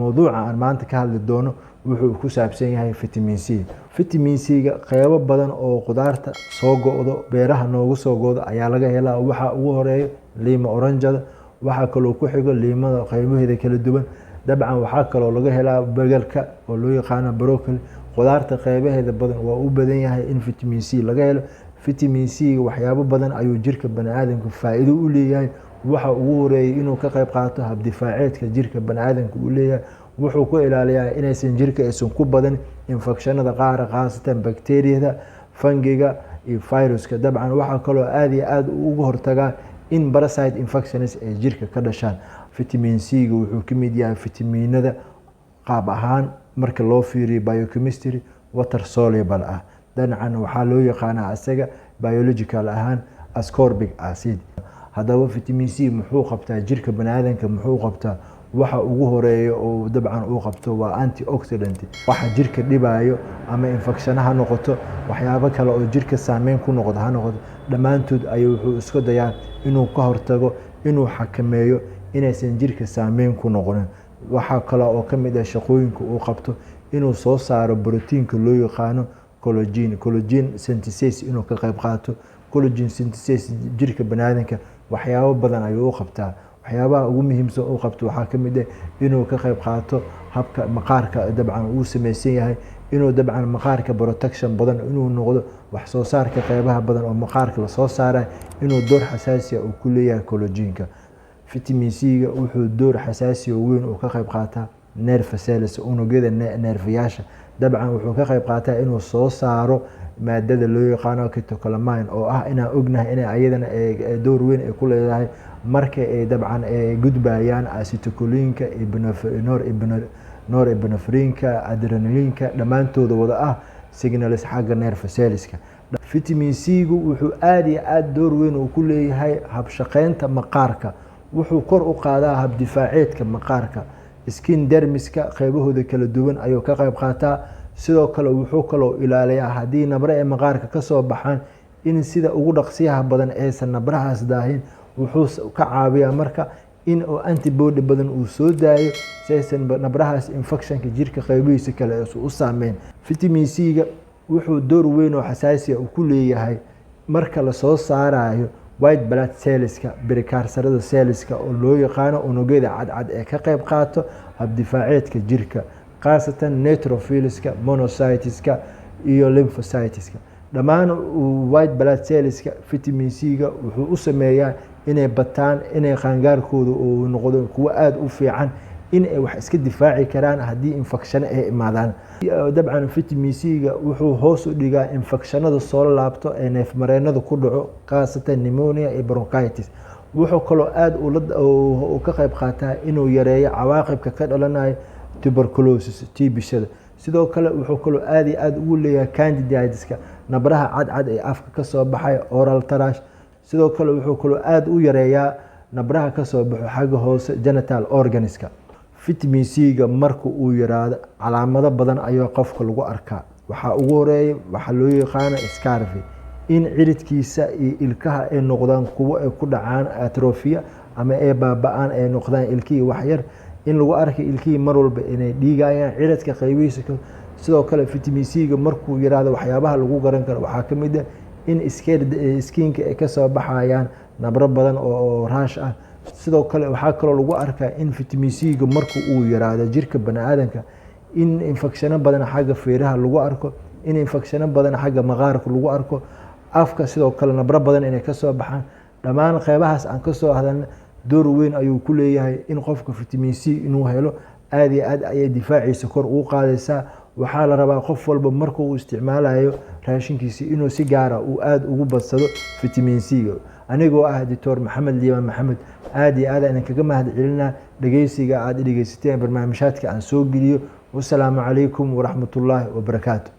Mowduuca aan maanta ka hadli doono wuxuu ku saabsan yahay vitamin C. Vitamin C-ga qeybo badan oo qudaarta soo go'do, beeraha noogu soo go'do ayaa laga helaa. Waxaa ugu horeeyo liima oranjada, waxaa kaloo ku xigo liimada qeybaheeda kala duwan. Dabcan waxaa kaloo laga helaa bagalka oo loo yaqaano broccoli. Qudaarta qeybaheeda badan waa u badan yahay in vitamin C laga helo. Vitamin C waxyaabo badan ayuu jirka baniaadamka faa'iido u leeyahay. Waxa ugu horeeyay inuu ka qayb qaato habdifaaceedka jirka baniaadamka uu leeyahay. Wuxuu ku ilaaliyaa inaysan jirka aysan ku badan infekshanada qaar, khaasatan bakteeriyada, fungiga iyo viruska. Dabcan waxaa kaloo aada iyo aada uga hortagaa in parasite infections ay jirka ka dhashaan. Vitamin C-ga wuxuu ka mid yahay fitamiinada qaab ahaan marka loo fiiriyo biochemistry water soluble ah. Dhinacan waxaa loo yaqaanaa isaga biological ahaan ascorbic acid. Haddaba vitamin C muxuu qabtaa jirka baniaadanka? Muxuu qabtaa? Waxa ugu horeeya oo dabcan uu qabto waa antioxidant. Waxa jirka dhibayo ama infection ha noqoto, waxyaabo kale oo jirka saameyn ku noqdo ha noqoto, dhammaantood ayuu wuxuu isku dayaa inuu ka hortago, inuu xakameeyo inaysan jirka saameyn ku noqonin. Waxaa kale oo ka mid ah shaqooyinka uu qabto inuu soo saaro brotiinka loo yaqaano collagen, collagen synthesis inuu ka qayb qaato. Collagen synthesis jirka baniaadanka waxyaabo badan ayuu u qabtaa. Waxyaabaha ugu muhiimsan uu qabto waxaa ka mid ah inuu ka qayb qaato habka maqaarka dabcan uu sameysan yahay, inuu dabcan maqaarka protection badan inuu noqdo, wax soo saarka qeybaha badan oo maqaarka lasoo saara inuu door xasaasi ah uu ku leeyahay collagenka. Vitamin C-ga wuxuu door xasaasi oo weyn uu ka qayb qaataa nerve cells, unugyada neerfayaasha. Dabcan wuxuu ka qayb qaataa inuu soo saaro maadada loo yaqaano catecholamine, oo ah inaan ognahay in ayadana door weyn ay ku leedahay marka ay dabcan gudbayaan acetylcholine-ka, norepinephrine-ka, adrenaline-ka, dhammaantooda wada ah signals xagga nerve cells-ka. Vitamin C-gu wuxuu aada iyo aada door weyn uu ku leeyahay habshaqeynta maqaarka. Wuxuu kor u qaadaa habdifaaceedka maqaarka, skin dermiska qeybahooda kala duwan ayuu ka qayb qaataa. Sidoo kale wuxuu kaloo ilaaliyaa haddii nabre ay maqaarka kasoo baxaan in sida ugu dhaqsiyaha badan aysan nabrahaas daahin. Wuxuu ka caawiyaa marka in uu antibody badan uu soo daayo si aysan nabrahaas infectionka jirka qeybihiisa kale aysan u saameyn. Vitamin C-ga wuxuu door weyn oo xasaasiya uu ku leeyahay marka lasoo saarayo white blood cellska, precursorada cellska oo loo yaqaano unugyada cadcad ee ka qayb qaato habdifaaceedka jirka, khaasatan neutrophilska, monocyteska iyo lymphocyteska. Dhammaan white blood cellska vitamin C-ga wuxuu u sameeyaa inay bataan, inay qaangaarkooda uu noqdo kuwo aada u fiican, in ay wax iska difaaci karaan haddii infection ay imaadaan. Dabcan vitamin C-ga wuxuu hoos u dhigaa infectionada soo laabto ee neefmareenada ku dhaco, khaasatan pneumonia iyo bronchitis. Wuxuu kaloo aada u ka qayb qaataa inuu yareeyo cawaaqibka ka dhalanayo tuberculosis, tiibishada. Sidoo kale wuxuu kaloo aada iyo aada ugu leeyahay candidiasiska, nabraha cadcad ee afka kasoo baxay, oral thrush. Sidoo kale wuxuu kaloo aada u yareeyaa nabraha kasoo baxo xagga hoose, genital organska. Vitamin C-ga marka uu yaraado calaamado badan ayaa qofka lagu arkaa. Waxaa ugu horeeya waxaa loo yaqaano scurvy, in ciridkiisa iyo ilkaha ay noqdaan kuwo ay ku dhacaan atrophy ama ay baaba-aan, ay noqdaan ilkihii waxyar in lagu arkay, ilkihii mar walba inay dhiigayaan, ciridka qaybihiisa. Sidoo kale vitamin C-ga markuu yaraado waxyaabaha lagu garan karo waxaa ka mid ah in skinka ay kasoo baxayaan nabro badan oo rash ah. Sidoo kale waxaa kaloo lagu arkaa in vitamin C-ga marka uu yaraado jirka bani-aadanka in infectiono badan xagga feeraha lagu arko, in infectiono badan xagga maqaarka lagu arko, afka sidoo kale nabro badan inay kasoo baxaan. Dhammaan qeybahaas aan kasoo hadalna door weyn ayuu ku leeyahay in qofka vitamin C inuu helo. Aada iyo aad ayay difaaciisa kor ugu qaadaysaa. Waxaa la rabaa qof walba marka uu isticmaalayo raashinkiisa inuu si gaara uu aada ugu badsado vitamin C-ga. Anigoo ah Doctor Maxamed Liibaan Maxamed, aada iyo aad aan idinkaga mahad celinaa dhegeysiga aada dhegeysateen barnaamijhaadka aan soo geliyo. Wasalaamu calaykum waraxmatullaahi wabarakaatu.